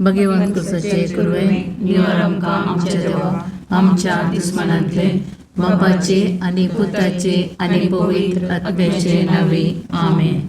भगवंत कुसाचे कुरवे निवार आमकां आमच्या देवा आमच्या दुस्मानांतले बापाचे आनी पुताचे आनी पवित्र आत्म्याचे नावे आमेन.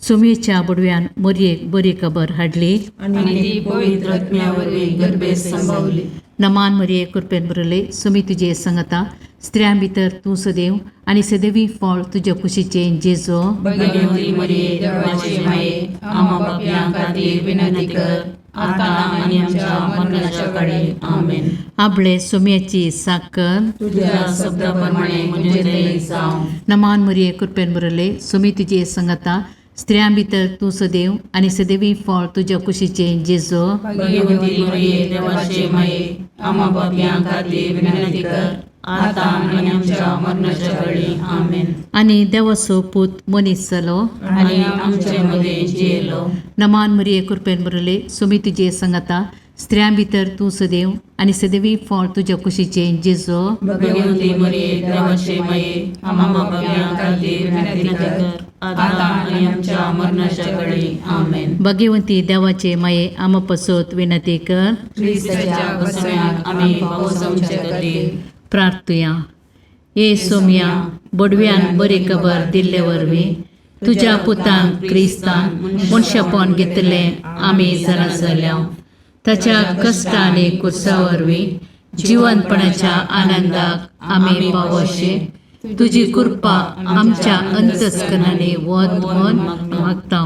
सुमेच्या बुडव्यान मोरयेक बरी खबर हाडली आनी ती पवित्र आत्म्या वरवीं गर्भेत संभवली. नमान मरिये कृपेन भरले सुमी तुजे संगता स्त्रियां भितर तूं सदैव आनी सदैवी फळ तुज्या कुशीचें जेजो. भगवती मरिये देवाचे माये, आम्हा पापयां खातीर विनंती कर, आतां आनी आमच्या मरणाच्या काळी. आमेन. आपले सुम्याची साकर तुझ्या शब्दा प्रमाणे म्हजें थंय जावं. नमान मरिये कृपेन भरले सुमी तुजे संगता स्त्रियां भितर तूं सदैव आनी सदैवी फळ तुज्या कुशीचें जेजो. भगवती मरिये देवाचे माये, आम्हा पापयां खातीर विनंती कर, आतां आनी आमच्या मरणाच्या काळी. आमेन. आनी देवाचो पूत मनीस जालो आनी आमचे मदें जियेलो. नमान मरिये कृपेन भरले सुमी तुजे संगता स्त्रियां भितर तूं सदैव आनी सदैवी फळ तुज्या कुशीचें जेजो. भगवती मरिये देवाचे माये, आम्हा पापयां खातीर विनंती कर, आतां आनी आमच्या मरणाच्या काळी. आमेन. भगवंती देवाचे माये आमा पसत विनंती कर. क्रिस्ताच्या बसम्याक आमी पावसांचे खातीर. प्रार्थुया. ये सोम्या बोडव्यान बरी खबर दिल्ले वरवीं तुज्या पुतान क्रिस्तान मनशापण घेतलें आमी जाणा जाल्या. ताच्या कश्ट आनी कुर्सा वरवीं जिवनपणाच्या आनंदाक आमी पावोशे तुजी कृपा आमच्या अंतस्करणांनी वत म्हण मागता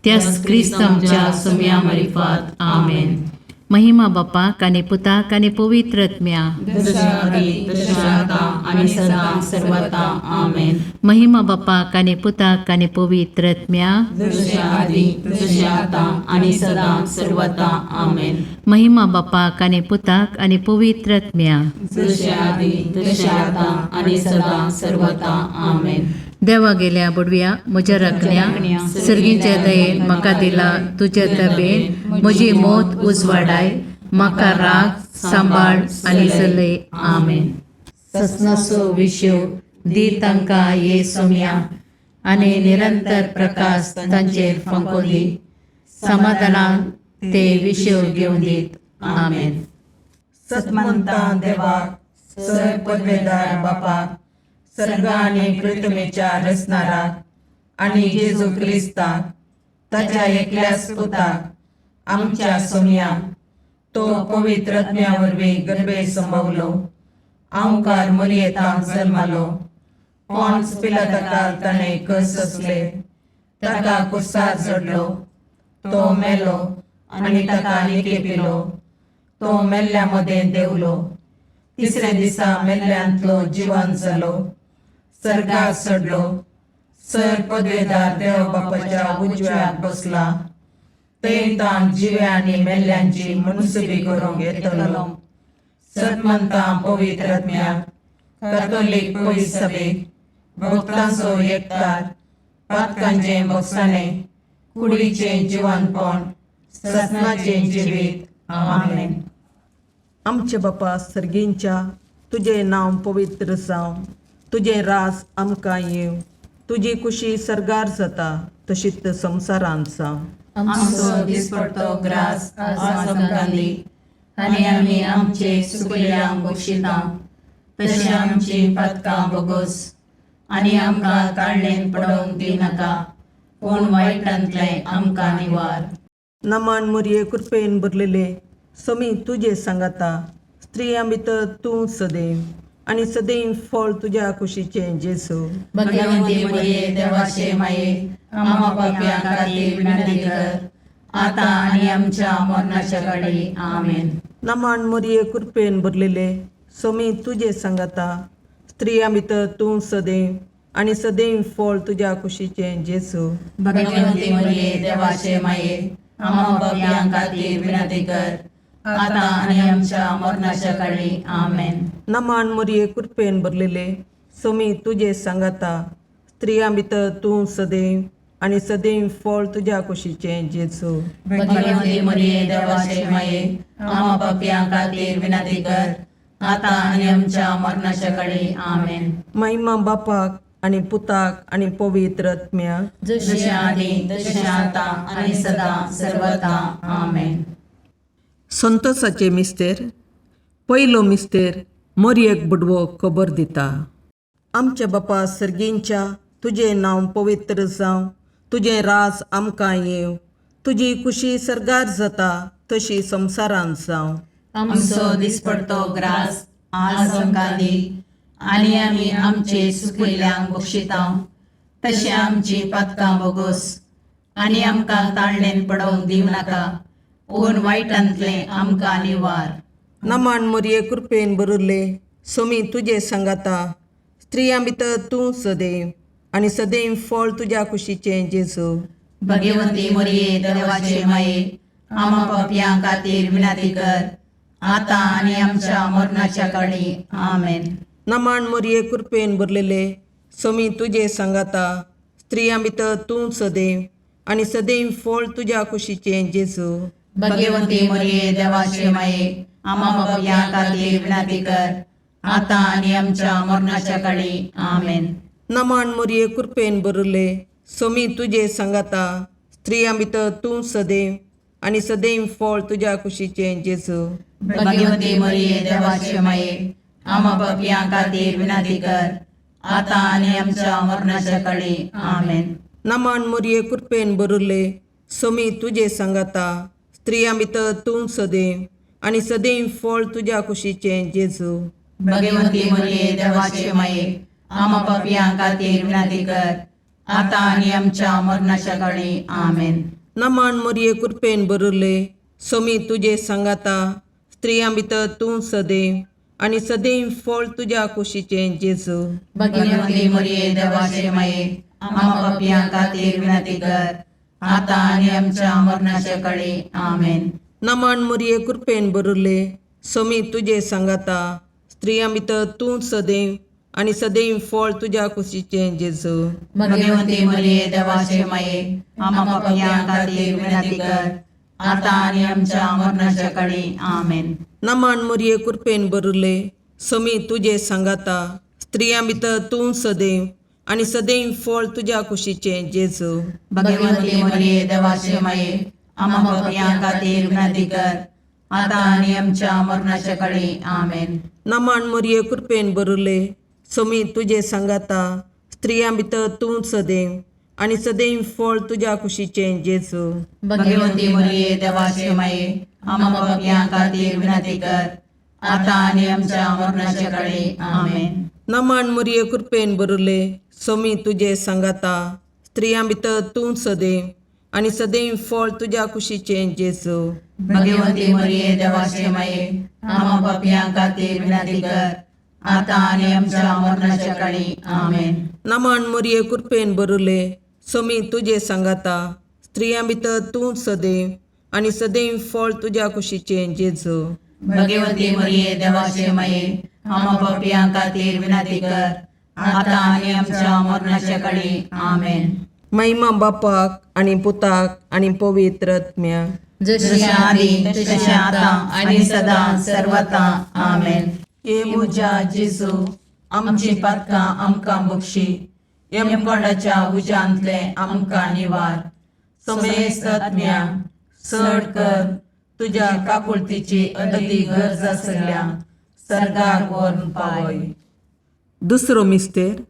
त्याच क्रिस्त आमच्या सोम्या मारिफात. आमेन. महिमा बापाक आनी पुताक आनी पवित्र आत्म्या. जशा आदी तशें आतां आनी सदां सर्वता. आमेन. महिमा बापाक आनी पुताक आनी पवित्र आत्म्या. जशें आदी तशें आतां आनी सदां सर्वता. आमेन. महिमा बापाक आनी पुताक आनी पवित्र आत्म्या. जशें आदी तशें आतां आनी सदां सर्वता. आमेन. देवा गेल्या बुडव्या म्हज्या राखण्या सर्गीच्या दयेन म्हाका दिला तुज्या तबेन म्हजी मोत उजवाडाय म्हाका राग सांबाळ आनी चलय. आमेन. ससनाचो विशेव दी तांकां ये सोम्या आनी निरंतर प्रकाश तांचेर फांको दी समाधानान ते विशेव घेवन दीत. आमेन. सतमंता देवाक सर पदवेदार बापाक सर्ग आनी पृथ्वीच्या रचणाराक आनी जेजू क्रिस्ताक ताच्या एकल्याच पुताक आमच्या सोमयाक तो पवित्र आत्म्या वरवीं गर्भे संभवलो आंवकार मरियेतांत जल्मालो पॉन्स पिलाताकाल ताणें कस सोंसले ताका कुर्सार चडलो तो मेलो आनी ताका निकेपिलो तो मेल्ल्या मदें देंवलो तिसऱ्या दिसा मेल्ल्यांतलो जिवन जालो सर्गार चडलो सर पदवेदार देव बापाच्या उजव्याक बसला थंय ताण जिव्या आनी मेल्ल्यांची मुनसुबी करूंक येतलो. सतमंता पवित्र आत्म्याक कॅथोलीक पवित्र सभेक भक्तांचो एकतार पातकांचें भोगसाणें कुडीचें जिवनपण ससनाचें जिवीत. आमेन. आमचे बापा सर्गींच्या तुजें नांव पवित्र जावं तुजें राज आमकां येवं तुजी कुशी सर्गार जाता तशीच संवसारांत जावं. आमचो दिसपडतो ग्रास आज आमकां दी आनी आमी आमचे सुकल्यांक बक्षिता तशें आमची पातकां बोगोस आनी आमकां ताळणेन पडोवंक दिनाका पूण वायटांतलें आमकां निवार. नमान मुरये कृपेन भरलेले समी तुजे सांगाता स्त्रियां भितर तूं सदैव आनी सदैव फळ तुज्या कुशीचें जेजू. भगवंती मरिये देवाचे माये, आम्हा पापयां खातीर विनंती कर, आतां आनी आमच्या मरणाच्या काळी. आमेन. नमान मुरये कृपेन भरलेले समी तुजे सांगाता स्त्रियां भितर तूं सदैव आनी सदैव फळ तुज्या कुशीचें जेजू. भगवंती मरिये देवाचे माये, आम्हा पापयां खातीर विनंती कर, आतां आनी आमच्या मरणाच्या काळी. आमेन. नमान मुरये कृपेन भरलेले समी तुजे सांगाता स्त्रियां भितर तूं सदैव आनी सदैव फळ तुज्या कुशीचें जेजू. भगवंती मरिये देवाचे माये, आम्हा पापयां खातीर विनंती कर, आतां आनी आमच्या मरणाच्या काळी. आमेन. महिमा बापाक आनी पुताक आनी पवित्र आत्म्याक. जशें आदी तशें आतां आनी सदां सर्वता. आमेन. संतोषाचे मिस्तेर. पयलो मिस्तेर मोरयेक बुडवो खबर दिता. आमच्या बापा सर्गींच्या, तुजें नांव पवित्र जावं, तुजें राज आमकां येवं, तुजी खुशी सर्गार जाता तशी संवसारांत जावं. आमचो दिसपडतो ग्रास आज आमकां दी आनी आमी आमचे सुकिल्ल्यांक बक्षितांव तशें आमची पातकां बोगोस आनी आमकां ताळणेन पडोवंक दिवं नाका पूण वायटांतलें आमकां निवार. नमान मोरये कृपेन बरुल्ले, सोमी तुजे सांगाता, स्त्रियां भितर तूं सदैव आनी सदैव फळ तुज्या कुशीचें जेजू. भगवंती मोरये देवाचे माये, आमा पापयां खातीर विनंती कर आतां आनी आमच्या मरणाच्या काळी. आमेन. नमान मोरये कृपेन भरलेले, सोमी तुजे सांगाता, स्त्रियां भितर तूं सदैव आनी सदैव फळ तुज्या कुशीचें जेजू. भगवंती मोरये देवाचे माये, आमा पापयां खातीर विनंती कर आतां आनी आमच्या मरणाच्या काळी. आमेन. नमान मोरये कृपेन भरले, सोमी तुजे सांगाता, स्त्रियां भितर तूं सदैव आनी सदैव फळ तुज्या कुशीचें जेजू. भगवंती मोरये देवाचे माये, आमा पापयां खातीर विनंती कर आतां आनी आमच्या मरणाच्या काळी. आमेन. नमान मोरये कृपेन भरले, सोमी तुजे सांगाता, स्त्रियां भितर तूं सदैव आनी सदैव फळ तुज्या कुशीचें जेजू. भगवंती मोरये देवाचे माये, आमा पापयां खातीर विनंती कर आतां आनी आमच्या मरणाच्या काळी. आमेन. नमान मोरये कृपेन भरले, सोमी तुजे सांगाता, स्त्रियां भितर तूं सदैव आनी सदैव फळ तुज्या कुशीचें जेजू. भगवंती मोरये देवाचे माये, आमा पापयां खातीर विनंती कर आतां आनी आमच्या मरणाच्या काळी. आमेन. नमान मोरये कृपेन भरले, सोमी तुजे सांगाता, स्त्रियां भितर तूं सदैव आनी सदैव फळ तुज्या कुशीचें जेजू. भगवंती मोरये देवाचे माये, आमा पापयां खातीर विनंती कर आतां आनी आमच्या मरणाच्या काळी. आमेन. नमान मोरये कृपेन भरले, सोमी तुजे सांगाता, स्त्रियां भितर तूं सदैव आनी सदैव फळ तुज्या कुशीचें जेजू. भगवंती मोरये देवाचे माये, आमा पापयां खातीर विनंती कर आतां आनी आमच्या मरणाच्या काळी. आमेन. नमान मोरये कृपेन भरले, सोमी तुजे सांगाता, स्त्रियां भितर तूं सदैव आनी सदैव फळ तुज्या कुशीचें जेजू. भगवंती मोरये देवाचे माये, आमा पापयां खातीर विनंती कर आतां आनी आमच्या मरणाच्या काळी. आमेन. नमान मोरये कृपेन भरले, सोमी तुजे सांगाता, स्त्रियां भितर तूं सदैव आनी सदैव फळ तुज्या कुशीचें जेजू. भगवंती मोरये देवाचे माये, आमा पापयां खातीर विनंती कर आतां आनी आमच्या मरणाच्या काळी. आमेन. नमान मोरये कृपेन भरले, सोमी तुजे सांगाता, स्त्रियां भितर तूं सदैव आनी सदैव फळ तुज्या कुशीचें जेजू. भगवंती मोरये देवाचे माये, आमा पापयां खातीर विनंती कर आतां आनी आमच्या मरणाच्या काळी. आमेन. महिमा बापाक आनी पुताक आनी पवित्र आत्म्याक, जशी आदी तशें आतां आनी सदां सर्वता. आमेन. हे म्हज्या जेजू, आमची पातकां आमकां बक्षी, यमकोंडाच्या उज्यांतलें आमकां निवार, समेस्त आत्म्या चड कर तुज्या काकुळतीची अदती गरज आसल्या सर्गाक व्हरून पावय. दुसरो मिस्तेर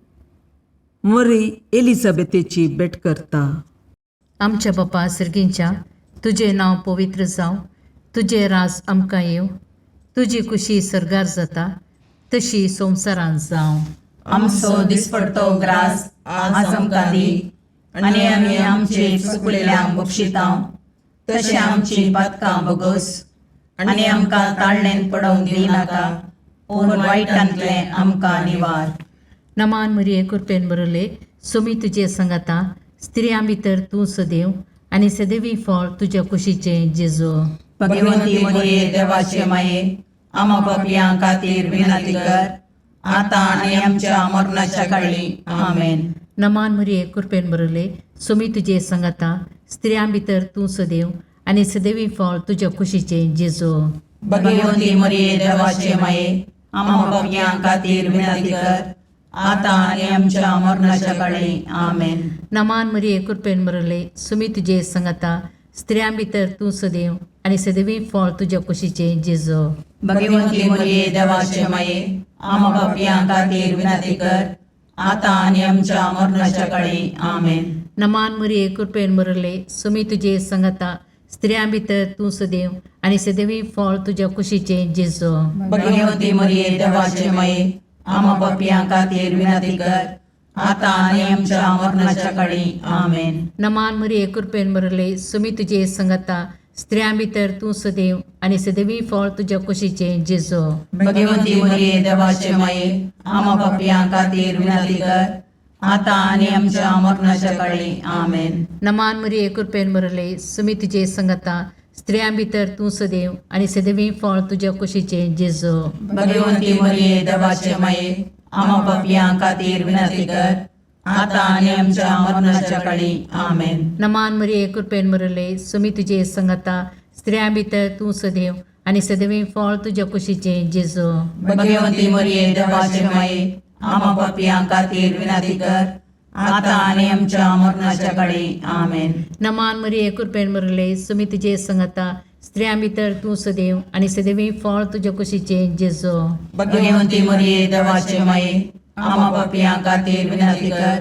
मरी एलिझाबेथेची भेट करता. आमच्या बापा सर्गींच्या, तुजें नांव पवित्र जावं, तुजें राज आमकां येवं, तुजी खुशी सर्गार जाता तशी संवसारांत जावं. आमचो दिसपडतो ग्रास आज आमकां दी आनी आमी आमचे चुकलेल्यांक बक्षितांव तशें आमची पातकां बोगोस आनी आमकां ताळणेन पडोवंक दिवं नाका पूण वायटांतलें आमकां निवार. नमान मरिये कृपेन बरले, सोमी तुजे संगाता, स्त्रियां भितर तूं सदैव आनी सदैवी फळ तुज्या कुशीचें जेजू. भगवंती मरिये देवाचे माये, आमा पापयां खातीर विनंती कर आतां आनी आमच्या मरणाच्या काळी. आमेन. नमान मरिये कृपेन बरले, सोमी तुजे संगाता, स्त्रियां भितर तूं सदैव आनी सदैवी फळ तुज्या कुशीचें जेजू. भगवंती मरिये देवाचे माये, आमा पापयां खातीर विनंती कर आतां आनी आमच्या मरणाच्या काळी. आमेन. नमान मरिये कृपेन बरले, सोमी तुजे संगाता, स्त्रियां भितर तूं सदैव आनी सदवी फळ तुज्या कुशीचें जेजो. भगवंती मरिये देवाचे माये, आमा पापयां खातीर विनंती कर, आतां आनी आमच्या मरणाच्या काळी. आमेन. नमान मरिये, कृपेन भरले, सुमी तुजे संगता, स्त्रियां भितर तूं सदैव आनी सदैवी फळ तुज्या कुशीचें जेजो. भगवंती मरिये देवाचे माये, आमा पापयां खातीर विनंती कर, आतां आनी आमच्या मरणाच्या काळी. आमेन. नमान मरिये, कृपेन भरले, सुमी तुजे संगता, स्त्रियां भितर तूं सदैव आनी सदैवी फळ तुज्या कुशीचें जेजो. भगवंती मरिये देवाचे माये, आमा पापयां खातीर विनंती कर, आतां आनी आमच्या मरणाच्या काळी. आमेन. नमान मरिये, कृपेन भरले, सुमी तुजे संगता, स्त्रियां भितर तूं सदैव आनी सदैवी फळ तुज्या कुशीचें जेजो. भगवंती मरिये देवाचे माये, आमा पापयां खातीर विनंती कर, आतां आनी आमच्या मरणाच्या काळी. आमेन. नमान मरिये, कृपेन भरले, सुमी तुजे संगता, स्त्रियां भितर तूं सदैव आनी सदैवी फळ तुज्या कुशीचें जेजो. भगवंती मरिये देवाचे माये, आमा पापयां खातीर विनंती कर, आतां आनी आमच्या मरणाच्या काळी. आमेन. नमान मरिये, कृपेन भरले, सुमी तुजे संगता, स्त्रियां भितर तूं सदैव आनी सदैवी फळ तुज्या कुशीचें जेजो. भगवंती मरिये देवाचे माये, आमा पापयां खातीर विनंती कर,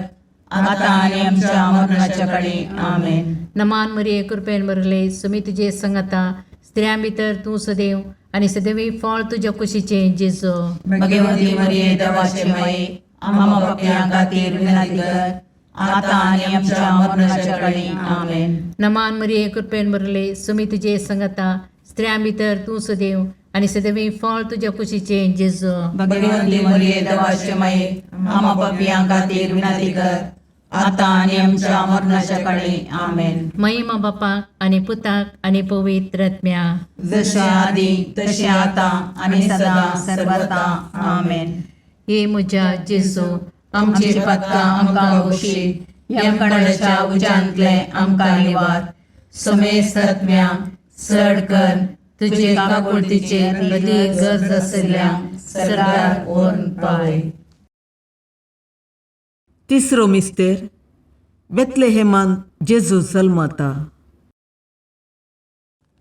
आतां आनी आमच्या मरणाच्या काळी. आमेन. नमान मरिये, कृपेन भरले, सुमी तुजे संगता, स्त्रियां भितर तूं सदैव आनी सदैवी फळ तुज्या कुशीचें जेजो. भगवंती मरिये देवाचे माये, आमा पापयां खातीर विनंती कर, आतां आनी आमच्या मरणाच्या काळी. आमेन. नमान मरिये, कृपेन भरले, सुमी तुजे संगता, स्त्रियां भितर तूं सदैव आनी सदैवी फळ तुज्या कुशीचें जेजो. भगवंती मरिये देवाचे माये, आमा पापयां खातीर विनंती कर, आतां आनी आमच्या मरणाच्या काळी. आमेन. महिमा बापाक आनी पुताक आनी पवित्र आत्म्या. जशे आदी तशें आतां आनी सदां सर्वता. आमेन. हे म्हज्या जेजू, आमची पातकां आमकां बक्षी, यमकणाच्या उज्यांतले आमकां निवार, समेस्त आत्म्या चड कर तुजे काकुळतीचे अदीक गरज आशिल्ल्या सरकार व्हरून पावय. तिसरो मिस्तेर, बेतलेहेमान जेजू जल्मता.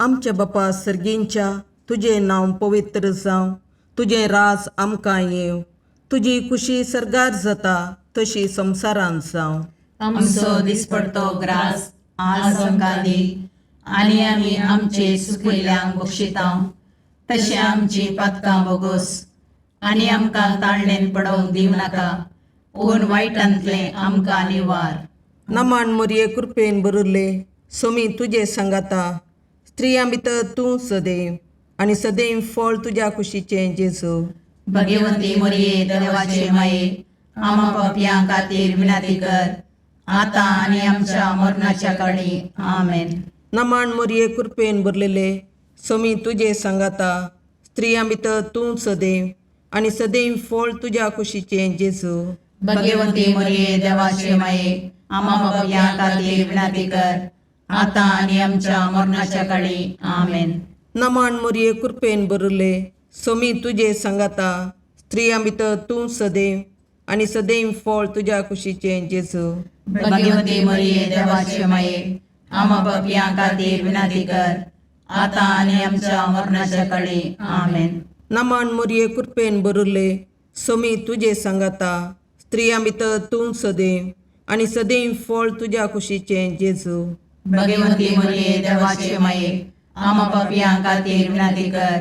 आमच्या बापा सर्गींच्या, तुजें नांव पवित्र जावं, तुजें राज आमकां येवं, तुजी खुशी सर्गार जाता तशी संवसारांत जावं. आमचो दिसपडतो ग्रास आज आमकां दी, आनी आमी आमचे सुकिल्ल्यांक बक्षिता, तशें आमची पातकां बोगोस, आनी आमकां ताळणेन पडोवंक दिवं नाका, पूण वायटांतलें आमकां निवार. नमाण मोरये, कृपेन भरिल्ले, सोमी तुजे सांगाता, स्त्रियां भितर तूं सदैव आनी सदैव फळ तुज्या कुशीचें जेजू. भगवंती मरिये देवाचे माये, आमा पापयां खातीर विनंती कर, आतां आनी आमच्या मरणाच्या काळी. आमेन. नमाण मोरये, कृपेन भरलेले, सोमी तुजे सांगाता, स्त्रियां भितर तूं सदैव आनी सदैव फळ तुज्या कुशीचें जेजू. भगवंती मरिये देवाचे माये, आमा पापयां खातीर विनंती कर, आतां आनी आमच्या मरणाच्या काळी. आमेन. नमाण मोरये, कृपेन भरिल्ले, सोमी तुजे सांगाता, स्त्रियां भितर तूं सदैव आनी सदैव फळ तुज्या कुशीचें जेजू. भगवंती मरिये देवाचे माये, आमा पापयां खातीर विनंती कर, आतां आनी आमच्या मरणाच्या काळी. आमेन. नमाण मोरये, कृपेन भरिल्ले, सोमी तुजे सांगाता, स्त्रियां भितर तूं सदैव आनी सदैव फळ तुज्या कुशीचें जेजू. भगवंती मरिये देवाचे माये, आमा पापयां खातीर विनंती कर,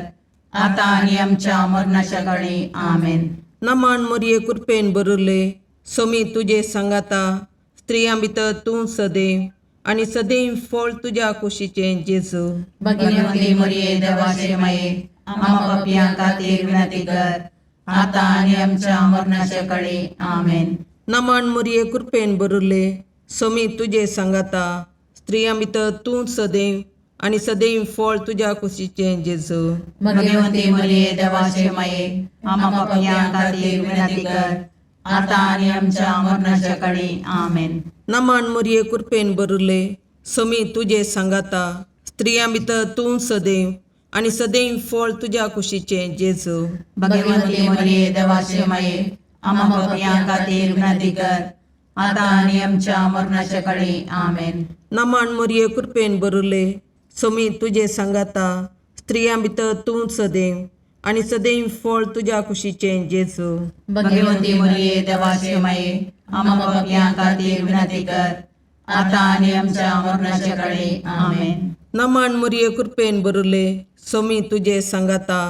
आतां आनी आमच्या मरणाच्या काळी. आमेन. नमाण मोरये, कृपेन भरिल्ले, सोमी तुजे सांगाता, स्त्रियां भितर तूं सदैव आनी सदैव फळ तुज्या कुशीचें जेजू. भगवंती मरिये देवाचे माये, आमा पापयां खातीर विनंती कर, आतां आनी आमच्या मरणाच्या काळी. आमेन. नमाण मोरये, कृपेन भरिल्ले, सोमी तुजे सांगाता, स्त्रियां भितर तूं सदैव आनी सदैव फळ तुज्या कुशीचें जेजू. भगवंती मरिये देवाचे माये, आमा पापयां खातीर विनंती कर, आतां आनी आमच्या मरणाच्या काळी. आमेन. नमाण मोरये, कृपेन भरिल्ले, सोमी तुजे सांगाता, स्त्रियां भितर तूं सदैव आनी सदैव फळ तुज्या कुशीचें जेजू. भगवंती मरिये देवाचे माये, आमा पापयां खातीर विनंती कर, आतां आनी आमच्या मरणाच्या काळी. आमेन. नमाण मोरये, कृपेन भरिल्ले, सोमी तुजे सांगाता स्त्रियां भितर तूं सदैव आनी सदैव फळ तुज्या कुशीचें जेजू. भगवती मरिये देवाचे माये, आम्हा पापयां खातीर विनंती कर, आता आनी आमच्या मरणाच्या काळी. आमेन. नमन मुरये कृपेन बरुले सोमी तुजे सांगाता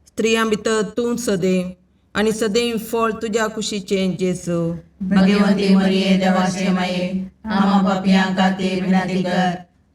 स्त्रियां भितर तूं सदैव आनी सदैव फळ तुज्या कुशीचें जेजू. भगवती मरिये देवाचे माये, आम्हा पापयां खातीर विनंती कर,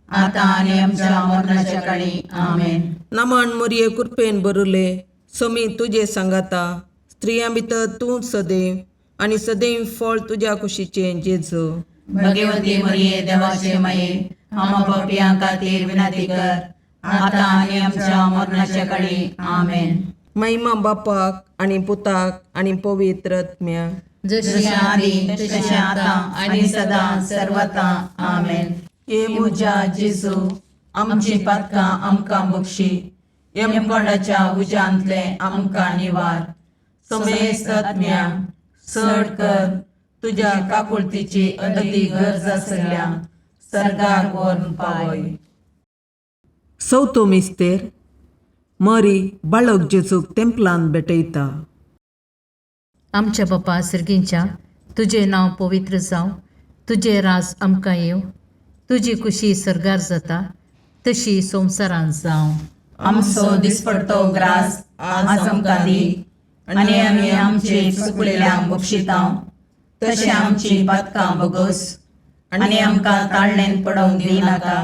आता आनी आमच्या मरणाच्या काळी. आमेन. नमन मुरये कृपेन बरुले सोमी तुजे सांगाता स्त्रियां भितर तूं सदैव आनी सदैव फळ तुज्या कुशीचें जेजू. भगवती मरिये देवाचे माये, आम्हा पापयां खातीर विनंती कर, आता आनी आमच्या मरणाच्या काळी. आमेन. महिमा बापाक आनी पुताक आनी पवित्र आत्म्याक. जशी जशें आदी तशें आतां आनी सदां सर्वता. आमेन. हे म्हज्या जेजू, आमची पातकां आमकां बक्षी, यमकोंडाच्या उज्यांतले आमकां निवार, समेस्त आत्म्या चड कर तुज्या काकुळतीची अदी गरज आसल्या सर्गार व्हरून पावय. चवथो मिस्तेर मरी बाळक जेजूक तेंपलान भेटयता. आमच्या बापा सर्गींच्या, तुजें नांव पवित्र जावं, तुजें राज आमकां येवं, तुजी कुशी सर्गार जाता तशी संवसारांत जावं. आमचो दिसपडतो ग्रास आज आमकां दी, आनी आमी आमचे चुकलेल्यांक बक्षितां तशें आमची पातकां बगस, आनी आमकां ताळणेन पडोवंक दिनाका,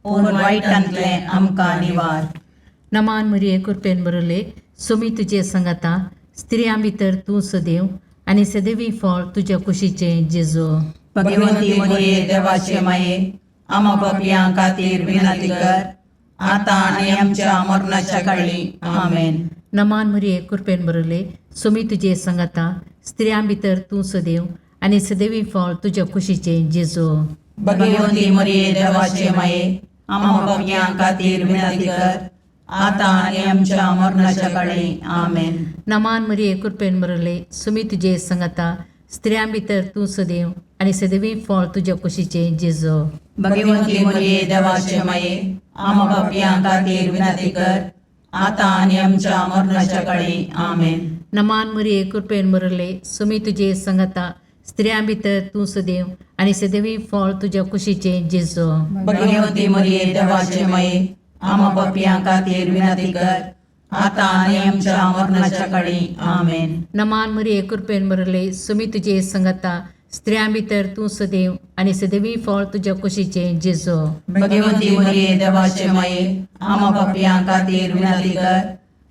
पूण वायटांतलें आमकां निवार. नमान मरिये कृपेन बरले सुमी तुजे सांगाता, स्त्रियां भितर तूं सदैव आनी सदैवी फळ तुज्या कुशीचें जेजू. भगवती मरिये देवाचे माये, आमा पापयां खातीर विनंती कर, आतां आनी आमच्या मरणाच्या काळी. आमेन. नमान मरिये कृपेन बरले सुमी तुजे सांगाता, स्त्रियां भितर तूं सदैव आनी सदैवी फळ तुज्या कुशीचें जेजू. भगवती मरिये देवाचे माये, आमा पापयां खातीर विनंती कर, आतां आनी आमच्या मरणाच्या काळी. आमेन. नमान मरिये कृपेन बरले सुमी तुजे सांगाता, स्त्रियां भितर तूं सदैव आनी सदैवी फळ तुज्या कुशीचें जेजू. भगवती मरिये देवाचे माये, आमा पापयां खातीर विनंती कर, आतां आनी आमच्या मरणाच्या काळी. आमेन. नमान मरिये कृपेन बरले सुमी तुजे सांगाता, स्त्रियां भितर तूं सदैव आनी सदैवी फळ तुज्या कुशीचें जेजू. भगवती मरिये देवाचे माये, आमा पापयां खातीर विनंती कर, आतां आनी आमच्या मरणाच्या काळी. आमेन. नमान मरिये कृपेन बरले सुमी तुजे सांगाता, स्त्रियां भितर तूं सदैव आनी सदैवी फळ तुज्या कुशीचें जेजू. भगवती मरिये देवाचे माये, आमा पापयां खातीर विनंती कर,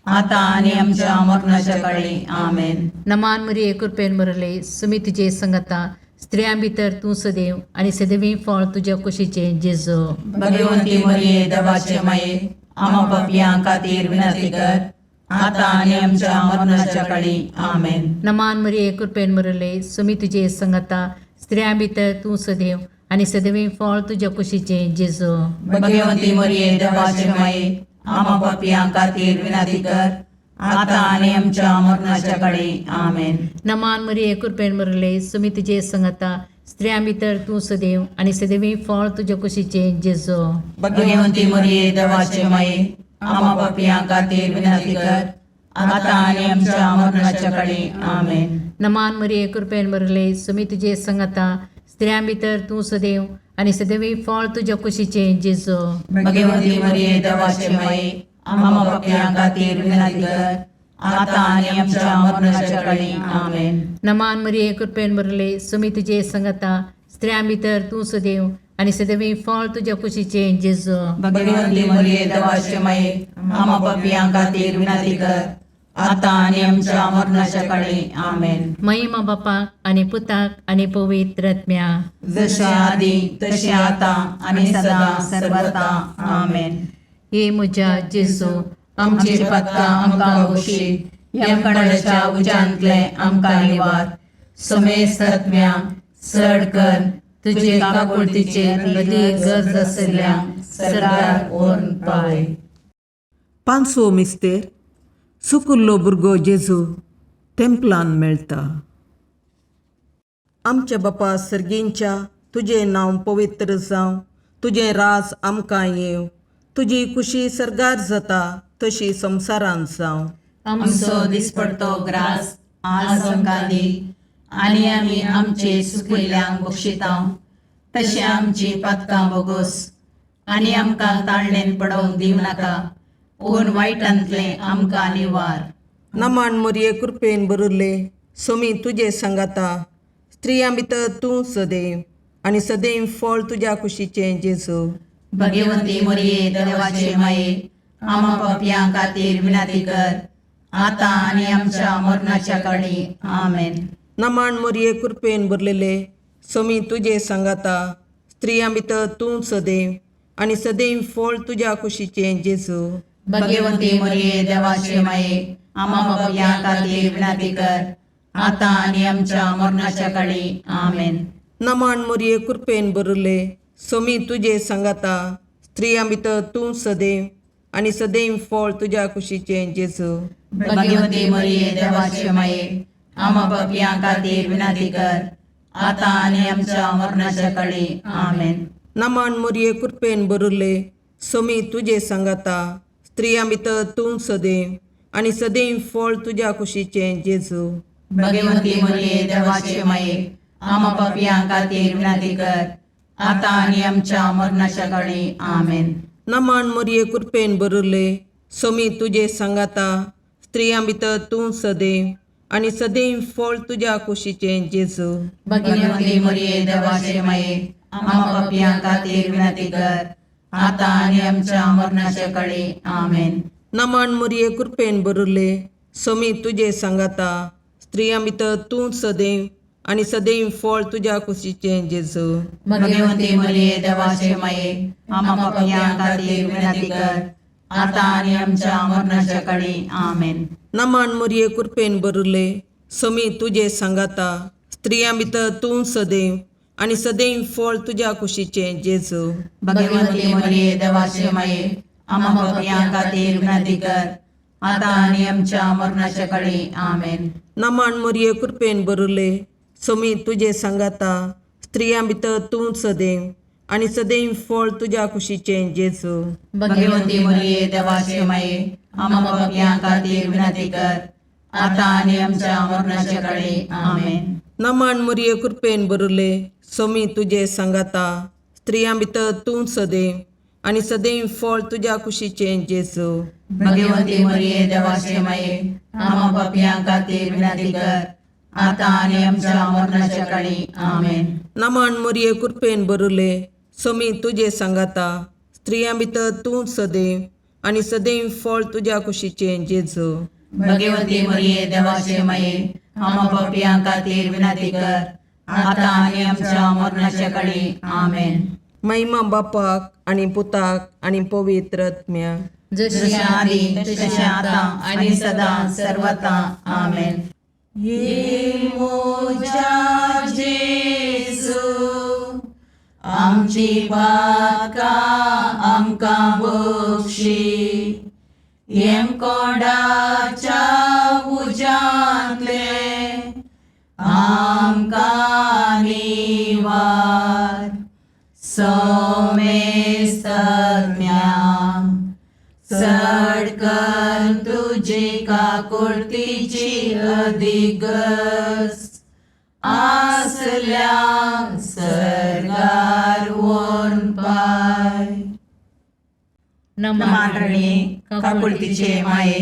आतां आनी आमच्या मरणाच्या काळी. आमेन. नमान मरिये कृपेन बरले सुमी तुजे सांगाता, स्त्रियां भितर तूं सदैव आनी सदैवी फळ तुज्या कुशीचें जेजू. भगवती मरिये देवाचे माये, आमा पापयां खातीर विनंती कर, आतां आनी आमच्या मरणाच्या काळी. आमेन. नमान मरिये कृपेन बरले सुमी तुजे सांगाता, स्त्रियां भितर तूं सदैव आनी सदैवी फळ तुज्या कुशीचें जेजू. भगवती मरिये देवाचे माये, आमा पापयां खातीर विनंती कर, आतां आनी आमच्या मरणाच्या काळी. आमेन. नमान मरिये कृपेन बरले सुमी तुजे सांगाता, स्त्रियां भितर तूं सदैव आनी सदैवी फळ तुज्या कुशीचें जेजू. भगवती मरिये देवाचे माये, आमा पापयां खातीर विनंती कर, आतां आनी आमच्या मरणाच्या काळी. आमेन. नमान मरिये कृपेन बरले सुमी तुजे सांगाता, स्त्रियां भितर तूं सदैव आनी सदैवी फळ तुज्या कुशीचें जेजू. भगवती मरिये देवाचे माये, आमा पापयां खातीर विनंती कर, आतां आनी आमच्या मरणाच्या काळी. आमेन. नमान मरिये कृपेन बरले सुमी तुजे सांगाता, स्त्रियां भितर तूं सदैव आनी सदैवी फळ तुज्या कुशीचें जेजू. भगवती मरिये देवाचे माये, आमा पापयां खातीर विनंती कर, आतां आनी आमच्या मरणाच्या काळी. आमेन. महिमा बापाक आनी पुताक आनी पवित्र आत्म्या. जशें आदी तशें आतां आनी सदां सर्वता. आमेन. हे म्हज्या जेजू, आमची पातकां आमकां बक्षी, यमकंडाच्या उज्यांतले आमकां निवार, समेस्त आत्म्या चड कर तुजे काकुळतीचे अदी गरज आसल्या सरकार व्हरून पावय. पांचवो मिस्तेर सुकुल्लो भुरगो जेजू तेंपलान मेळटा. आमच्या बापा सर्गींच्या, तुजें नांव पवित्र जावं, तुजें राज आमकां येवं, तुजी कुशी सर्गार जाता तशी संवसारांत जावं. आमचो दिसपडतो ग्रास आज आमकां दी आनी आमी आमचे सुकिल्ल्यांक बक्षिता तशें आमची पातकां बोगोस आनी आमकां ताळणेन पडोवंक दिवं नाका पूण वायटांतलें आमकां निवार. नमन मोरये कृपेन भरिल्ले सोमी तुजे सांगाता स्त्रियां भितर तूं सदैव आनी सदैव फळ तुज्या कुशीचें जेजू. भगवंती मोरये देवाचे माये आमा पापयां खातीर विनंती कर आतां आनी आमच्या मरणाच्या काळी. आमेन. नमन मोरये कृपेन भरलेले सोमी तुजे सांगाता स्त्रियां भितर तूं सदैव आनी सदैव फळ तुज्या कुशीचें जेजू. भगवंती मोरये देवाचे माये आमा पापयां खातीर विनंती कर आतां आनी आमच्या मरणाच्या काळी. आमेन. नमन मोरये कृपेन भरिल्ले सोमी तुजे सांगाता स्त्रियां भितर तूं सदैव आनी सदैव फळ तुज्या कुशीचें जेजू. भगवंती मोरये देवाचे माये आमा पापयां खातीर विनंती कर आतां आनी आमच्या मरणाच्या काळी. आमेन. नमन मोरये कृपेन भरिल्ले सोमी तुजे सांगाता स्त्रियां भितर तूं सदैव आनी सदैव फळ तुज्या कुशीचें जेजू. भगवंती मोरये देवाचे माये आमा पापयां खातीर विनंती कर आतां आनी आमच्या मरणाच्या काळी. आमेन. नमन मोरये कृपेन भरिल्ले सोमी तुजे सांगाता स्त्रियां भितर तूं सदैव आनी सदैव फळ तुज्या कुशीचें जेजू. भगवंती मोरये देवाचे माये आमा पापयां खातीर विनंती कर आतां आनी आमच्या मरणाच्या काळी. आमेन. नमन मोरये कृपेन भरिल्ले सोमी तुजे सांगाता स्त्रियां भितर तूं सदैव आनी सदैव फळ तुज्या कुशीचें जेजू. भगवंती मोरये देवाचे माये आमा पापयां खातीर विनंती कर आतां आनी आमच्या मरणाच्या काळी. आमेन. नमन मोरये कृपेन भरिल्ले सोमी तुजे सांगाता स्त्रियां भितर तूं सदैव आनी सदैव फळ तुज्या कुशीचें जेजू. भगवंती मोरये देवाचे माये आमा पापयां खातीर विनंती कर आतां आनी आमच्या मरणाच्या काळी. आमेन. नमन मोरये कृपेन भरिल्ले सोमी तुजे सांगाता स्त्रियां भितर तूं सदैव आनी सदैव फळ तुज्या कुशीचें जेजू. भगवंती मोरये देवाचे माये आमा पापयां खातीर विनंती कर आतां आनी आमच्या मरणाच्या काळी. आमेन. नमन मोरये कृपेन भरिल्ले सोमी तुजे सांगाता स्त्रियां भितर तूं सदैव आनी सदैव फळ तुज्या कुशीचें जेजू. भगवंती मोरये देवाचे माये आमा पापयां खातीर विनंती कर आतां आनी आमच्या मरणाच्या काळी. आमेन. नमन मोरये कृपेन भरिल्ले सोमी तुजे सांगाता स्त्रियां भितर तूं सदैव आनी सदैव फळ तुज्या कुशीचें जेजू. भगवंती मोरये देवाचे माये आमा पापयां खातीर विनंती कर आतां आनी आमच्या मरणाच्या काळी. आमेन. महिमा बापाक आनी पुताक आनी पवित्र आत्म्याक. जशी आदी तशें आतां आनी सदां सर्वता. आमेन. ये मोजा जेजू आमची पातकां आमकां बक्षी येमकोंडाच्या उज्यांतले आमकां निवार सोमेस्तज्ञा चड कर तुजी काकुळतीची अधिगस आसल्या सर्गार वोन पाय. नमान रणी काकुळतीचे माये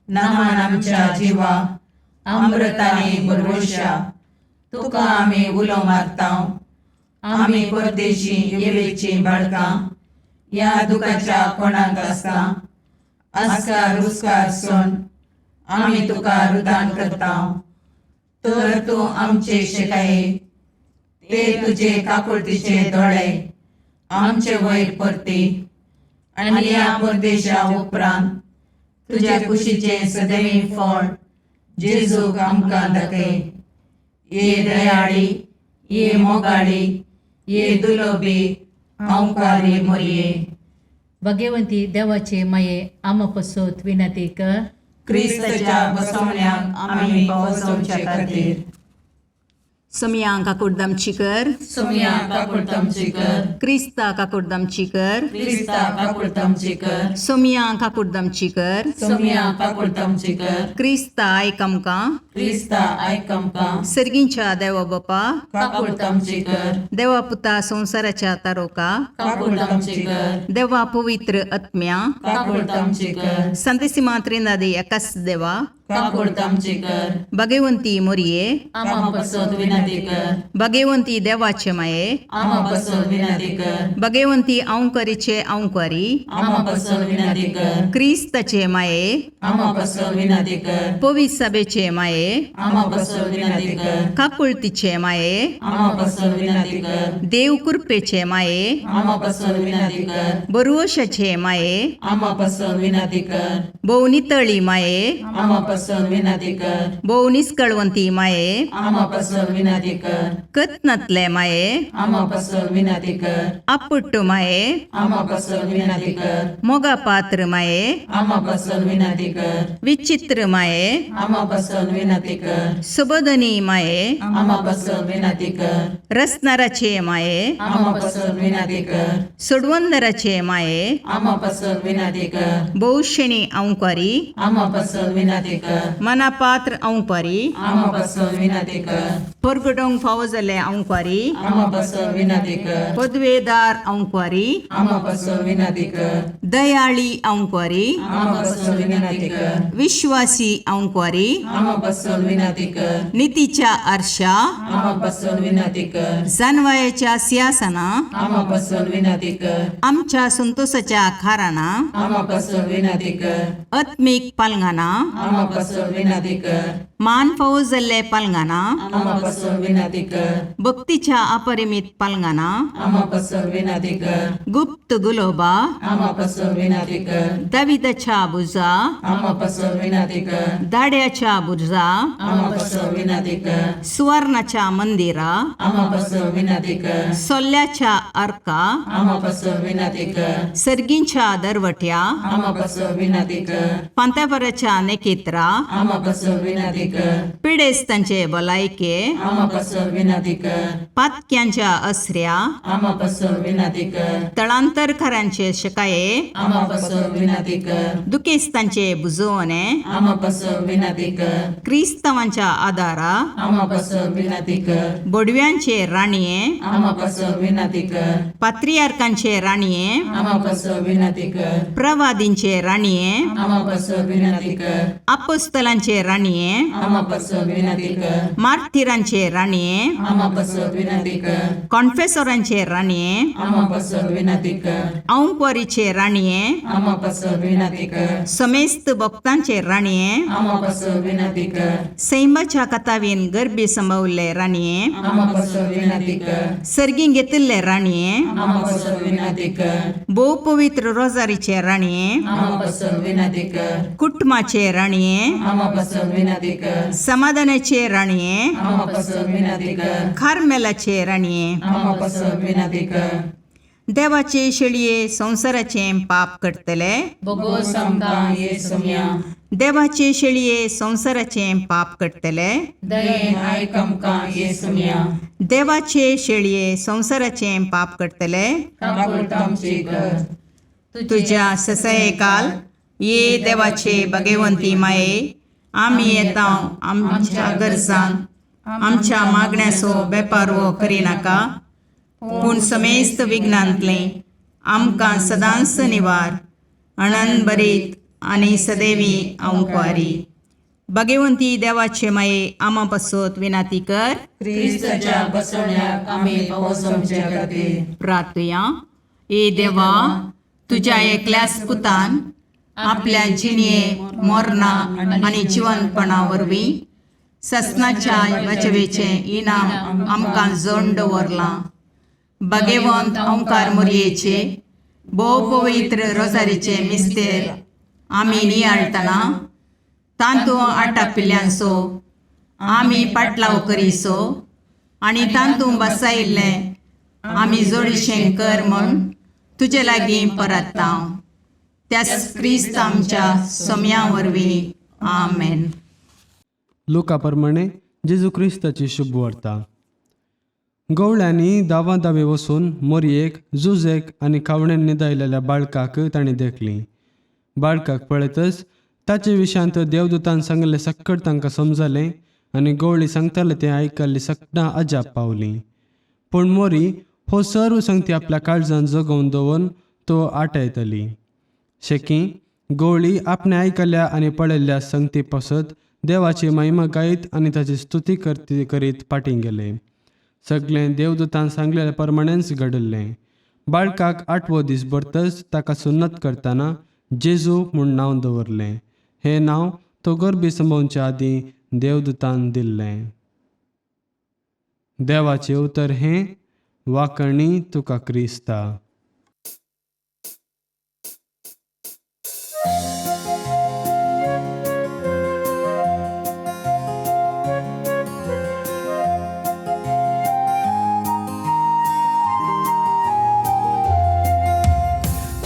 नमान आमच्या जिवा अमृताने भरवशा तुका आमी उलो मारता. आमी परदेशी येवेची बाळकां ह्या दुखाच्या कोणाक आसता आस्कार रुस्कार सोन आमी तुका रुदान करता. तर तूं आमचे शिकाये ते तुजे काकुळतीचे दोळे आमचे वयर परती आनी ह्या परदेशा उपरांत तुज्या कुशीचें सदैव फळ जेजूक आमकां दाखय. ये दयाळी ये मोगाळी ये दुलोबी अंकारी मोरये. भगवंती देवाचे माये आमा पसत विनंती कर. क्रिस्ताच्या बसवण्याक आमी पावसवचे खातीर. सोमया काकुडदामची कर. सोमया काकुळतामची कर. क्रिस्ता काकुडदामची कर. क्रिस्ता काकुळतामची कर. सोमया काकुडदामची कर. सोमया काकुळतामची कर. क्रिस्ता आयक आमकां. क्रिस्ता आयक आमकां. सर्गींच्या देवा बापा, काकुळतामची कर. देवा पुता संवसाराच्या तारोका, काकुळतामची कर. देवा पवित्र आत्म्या, काकुळतामची कर. संतेसिमा त्रिनादी एकाच देवा, काकुळतामची कर. भगवंती मोरये, आमा पसत विनंती कर. भगवंती देवाचे माये, आमा पसत विनंती कर. भगवंती अंकरीचे अंकरी, आमा पसत विनंती कर. क्रिस्ताचे माये, आमा पसत विनंती कर. पवित्र सभेचे माये, आमा पसत विनंती कर. काकुळतीचे माये, आमा पसत विनंती कर. देव कृपेचे माये, आमा पसत विनंती कर. बरुवशाचे माये, आमा पसत विनंती कर. भोवनितळी माये, आमा पसत विनंती कर. भोव निस्कळवंती माये, आमा पसत विनंती कर. कत्नातले माये, आमा पसत विनंती कर. आपुट्ट माये, आमा पसत विनंती कर. मोगा पात्र माये, आमा पसत विनंती कर. विचित्र माये, आमा पसत विनंती कर. सुबोधनी माये, आमा पसत विनंती कर. रसनाराचे माये, आमा पसत विनंती कर. सोडवंदराचे माये, आमा पसत विनंती कर. भोवशेणी अंकारी, आमा पसत विनंती कर. मनापात्र अंकारी, आमा पसत विनंती कर. परगटोंक फावो जाल्ले अंकारी, आमा पसत विनंती कर. पदवेदार अंकारी, आमा पसत विनंती कर. दयाळी अंकारी, आमा पसत विनंती कर. विश्वासी अंकारी, आमा पसत विनंती कर. नितीच्या आरशा, आमा पसत विनंती कर. जानवायाच्या सिंहासना, आमा पसत विनंती कर. आमच्या संतोषाच्या खाराना, आमा पसत विनंती कर. आत्मीक पालंगाना, आमा पसत विनंती कर. मान फावो जाल्ले पालंगाना, आमा पसत विनंती कर. भक्तीच्या अपरिमित पालंगाना, आमा पसत विनंती कर. गुप्त गुलोबा, आमा पसत विनंती कर. दाविदाच्या बुजा, आमा पसत विनंती कर. दाड्याच्या बुजा, आमा पसत विनंती कर. सुवर्णाच्या मंदिरा, आमा पसत विनंती कर. सोल्ल्याच्या अर्का, आमा पसत विनंती कर. सर्गींच्या दरवट्या, आमा पसत विनंती कर. पांत्यापराच्या नेकेत्रा, आमा पसत विनंती कर. पिडेस्तांचे भलायके, आमा पसत विनंती कर. पातक्यांच्या असऱ्या, आमा पसत विनंती कर. तळांतरकारांचे शकाये, आमा पसत विनंती कर. दुखेस्तांचे बुजवणे, आमा पसत विनंती कर. क्रिस्तांवांच्या आदारा, आमा पसत विनंती कर. बोडव्यांचे राणये, आमा पसत विनंती कर. पात्रियार्कांचे राणये, आमा पसत विनंती कर. प्रवादींचे राणये, आमा पसत विनंती कर. अपोस्तलांचे राणये, आमा पसत विनंती कर. मार्थिरांचे राणये, आमा पसत विनंती कर. कॉन्फेसोरांचे राणये, आमा पसत विनंती कर. औंकवारीचे राणये, आमा पसत विनंती कर. समेस्त भक्तांचे राणये, आमा पसत विनंती कर. सैमाच्या कथावीन गर्भी संभवल्ले राणये, आमा पसत विनंती कर. सर्गीं घेतिल्ले राणये, आमा पसत विनंती कर. भोव पवित्र रोजारीचे राणये, आमा पसत विनंती कर. कुटुंबाचे राणये, आमा पसत विनंती कर. समाधानाचे राणये, आमा पसत विनंती कर. कार्मेलाचे राणये, आमा पसत विनंती कर. देवाचे शेळये संवसाराचें पाप करतले, बोगोस आमकां ये सोम्या. देवाचे शेळये संवसाराचें पाप करतले, दयेन आयक आमकां ये सोम्या. देवाचे शेळये संवसाराचें पाप करतले, काकुळतामची कर. तुझ्या ससयकाल ये देवाचे भगवंती माये, आमी येता आमच्या गरजान आमच्या मागण्याचो बेपारवो करिनाका, पूण समेस्त विघ्नांतलें आमकां सदांच निवार अणन बरीत आनी सदैवी अंकवारी. भगवंती देवाचे माये आमा पासत विनाती कर. क्रिस्ताच्या बसवण्याक आमी पावस आमच्या खातीर. प्रार्थुया. ए देवा, तुज्या एकल्याच पुतान आपल्या जिणये मोरना आनी जिवनपणा वरवीं ससनाच्या बचवेचें इनाम आमकां जोड दवरलां. भगवंत ओंकार मोरयेचे भोव पवित्र रोजारीचे मिस्तेर आमी नियाळटना तांतू आटापिल्ल्यांचो आमी पाटलाव करीसो आनी तांतू बसायिल्लें आमी जोडीशें कर म्हूण तुजे लागीं परत्ता, त्याच क्रिस्त आमच्या सोम्या वरवीं. आमेन. लुका प्रमाणे जेजू क्रिस्ताची शुभ वार्ता. गवळ्यांनी दावा दावे वचून मोरयेक जुजेक आनी खावणेन न्हिदायलेल्या बाळकाक तांणी देखली. बाळकाक पळयतच ताचे विशांत देवदूतान सांगलें सक्कड तांकां समजलें आनी गवळी सांगताले तें आयकल्ली सकटां अजाप पावली. पूण मोरी हो सर्व संगती आपल्या काळजान जगोवन दवरून तो आटायतली. शेकी गवळी आपणे आयकल्या आनी पळयल्ल्या संगती पासत देवाची महिमा गायत आनी ताची स्तुती करीत फाटीं गेले. सगळें देवदूतान सांगलेल्या प्रमाणेंच घडिल्लें. बाळकाक आठवो दीस भरतच ताका सुन्नत करतना जेजू म्हूण नांव दवरलें. हें नांव तो गर्भी संभोवच्या आदीं देवदूतान दिल्लें. देवाचें उतर हें वाकणी तुका क्रिस्ता.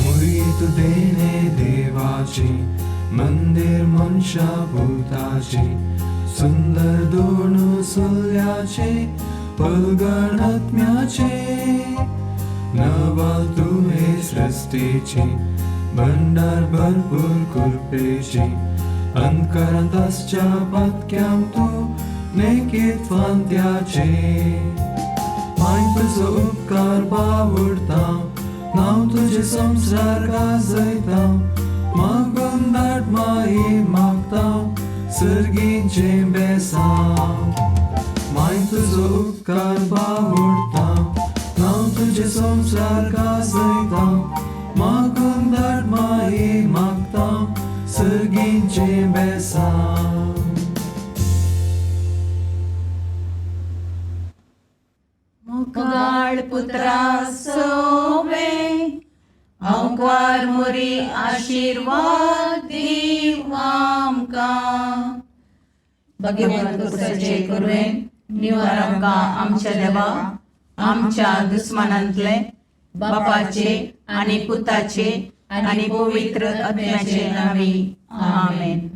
मुरीत देणे देवाची मंदिर मनशा भूताची सुंदर दोन सुल्याचे पलगणात्म्याचे नवाल तुहे सृष्टीची भंडार भरपूर कृपेची अंतकरांत आसच्या पातक्यां तूं नेकीत फांत्याचे माय तुजो उपकार बावडता नांव तुजें संवसार गाजयता मागून धाड माई मागता सर्गीचें बेसांव माय तुजो उपकार बावडता नांव तुजें संवसार गाजयता मागून धाड माई मागता सर्गीचें बेसांव. मुगाळ पुत्रा सोवे अंकार मोरी आशीर्वाद दीव आमकां. भगवंत कुसाचे कुरवेन निवार आमकां आमच्या देवा आमच्या दुस्मानांतले बापाचे आनी पुताचे आनी पवित्र आत्म्याचे नांवी. आमेन.